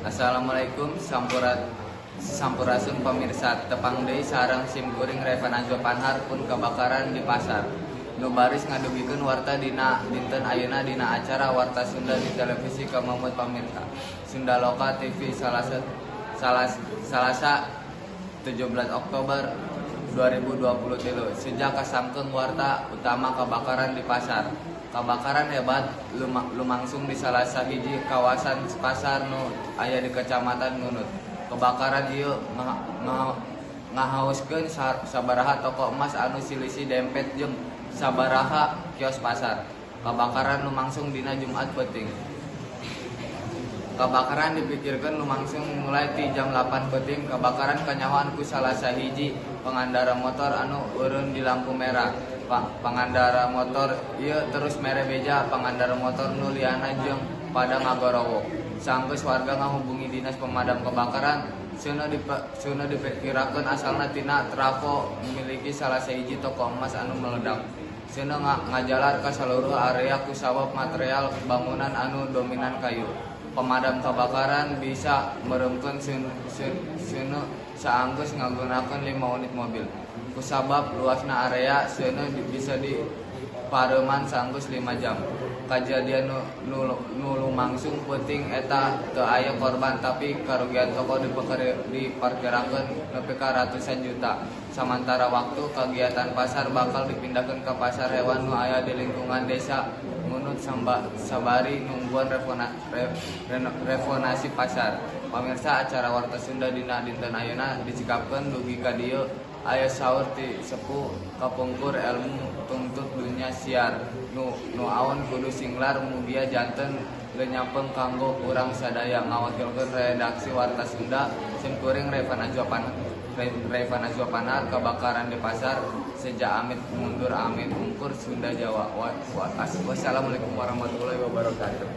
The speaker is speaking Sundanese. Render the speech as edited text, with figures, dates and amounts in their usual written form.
Assalamualaikum, sampurasun pamirsa. Tepang deui sareng sim kuring Revan Azwa Panhar pun kebakaran di pasar. Nu baris ngadugikeun warta dina dinten ayeuna dina acara Warta Sunda di televisi kemamut pamirsa Sunda Loka TV Salasa Salasa 17 Oktober 2023. Sejak kasangkeung warta utama kebakaran di pasar. Kebakaran hebat lumangsung di salah sahiji kawasan pasar nu aya di Kecamatan Ngunut. Kebakaran ieu ngahauskeun sabaraha toko emas anu silih dempet jeung sabaraha kios pasar. Kebakaran lumangsung dina Jumat peuting. Kebakaran dipikirkeun lumangsung mulai ti jam 8 peuting. Kebakaran kanyahoan ku salah sahiji pangandara motor anu eureun di lampu merah. Pangandara motor ieu terus mere beja pangandara motor nu liana jeung pada ngagorowok. Saenggeus warga ngahubungi dinas pemadam kebakaran, seuneu diperkirakeun asalna tina trafo miliki salah sahiji toko emas anu meledak. Seuneu ngajalar ka saluruh area kusabab material bangunan anu dominan kayu. Pemadam kebakaran bisa meureumkeun seuneu saanggeus ngagunakeun 5 unit mobil. Kusabab luasna area, seuneu bisa dipareuman saanggeus 5 jam. Kajadian nu lumangsung peuting eta teu aya korban, tapi karugian toko diperkirakeun nepi ka ratusan juta. Samantara waktu, kagiatan pasar bakal dipindahkeun ka pasar hewan nu aya di lingkungan Desa Ngunut sabari nungguan renovasi pasar. Pamirsa, acara Warta Sunda dina dinten ayeuna dicekapkeun dugi ka dieu. Aya saur ti sepuh kapungkur, elmu tungtut dunya siar, nu awon kudu singlar. Mugia janten lenyapeng kanggo urang sadaya. Ngawakilkeun redaksi Warta Sunda, sim kuring Revan Azwa Panhar, kebakaran di pasar seja amit mundur amit ungkur Sunda Jawa. Wassalamualaikum warahmatullahi wabarakatuh.